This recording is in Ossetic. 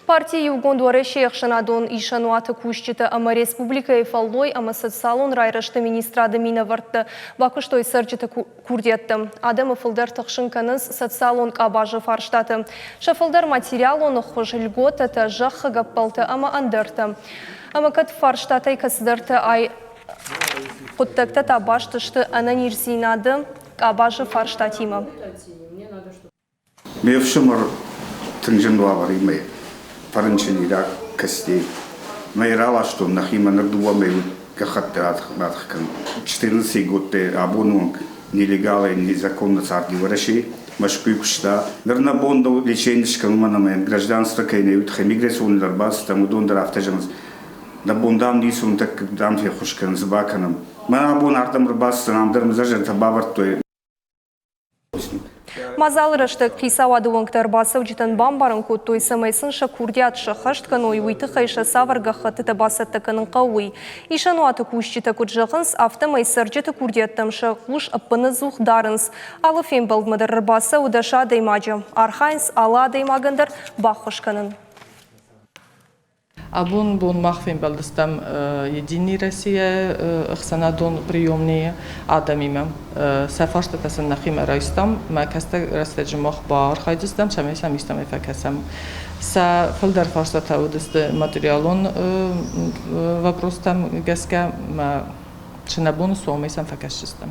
Парти Иугонд Уӕрӕсе-йы ӕхсӕнадон исӕнуаты кусджытӕ ӕмӕ республикӕйы фӕллой ӕмӕ социалон райрӕзты министрады минӕвӕрттӕ бакуыстой цӕрджыты курдиӕттӕ. Адӕмы фылдӕр тыхсын кӕнынц социалон къабазы фарстаты. Сӕ фылдӕр материалон ӕххуыс, льготӕтӕ, зӕххы гӕппӕлтӕ ӕмӕ ӕндӕртӕ. Ӕмӕ кӕд фарстатӕй кӕцыдӕртӕ ай хъуыддӕгтӕ та баст сты ӕнӕниздзинады къабазы фарстатимӕ. Ме фсымӕр тынг зын уавӕримӕ фӕрынчын и кӕстӕй. Мӕ раластон нӕхимӕ, ныр дыууӕ мӕй уыд гӕххӕтты аргъ кӕнын. Четырнадцатый годтӕ абоны онг нелегалӕй, незаконно царди Уӕрӕсейы, Мӕскуыйы куыста. Ныр нӕ бон дӕу лечение скӕнын, уымӕн ӕмӕ йӕм гражданство кӕй нӕ уыд, миграционы дӕр бацыдтӕн, уыдон дӕр афтӕ зӕгъынц, нӕ бон, дам, ницы уын, тӕккӕ, дам, феххуыс кӕнын, цы бакӕнӕм. Мӕн абон ардӕм ӕрбацыдтӕн, ам дӕр мын зӕрдӕтӕ бавӕрдтой. Мадзалы рӕстӕг хицауады уӕнгтӕ ӕрбацӕуджытӕн бамбарын кодтой, цӕмӕй сын сӕ курдиат сӕххӕст кӕной, уый тыххӕй сӕ цавӕр гӕххӕттытӕ бацӕттӕ кӕнын хъӕуы, уый. Исӕнуаты кусджытӕ куыд зӕгъынц, афтӕмӕй цӕрджыты курдиӕттӕм сӕ хъус ӕппынӕдзух дарынц. Алы фембӕлдмӕ дӕр ӕрбацӕуы 10 адӕймаджы. Архайынц алы адӕймагӕн дӕр баххуыс кӕнын. Абон бон мах фембӕлдыстӕм Единый Россия ӕхсӕнадон приемныйы адӕмимӕ. Сӕ фарстатӕ сын нӕхимӕ райстам. Мӕ кӕстӕр рӕстӕджы мах баархайдзыстӕм, цӕмӕй сӕм истӕмӕй фӕкӕсӕм. Сӕ фылдӕр фарстатӕ уыдысты материалон вопростӕм гӕсгӕ, мӕ чи нӕ бон у, уымӕй сӕм фӕкӕсдзыстӕм.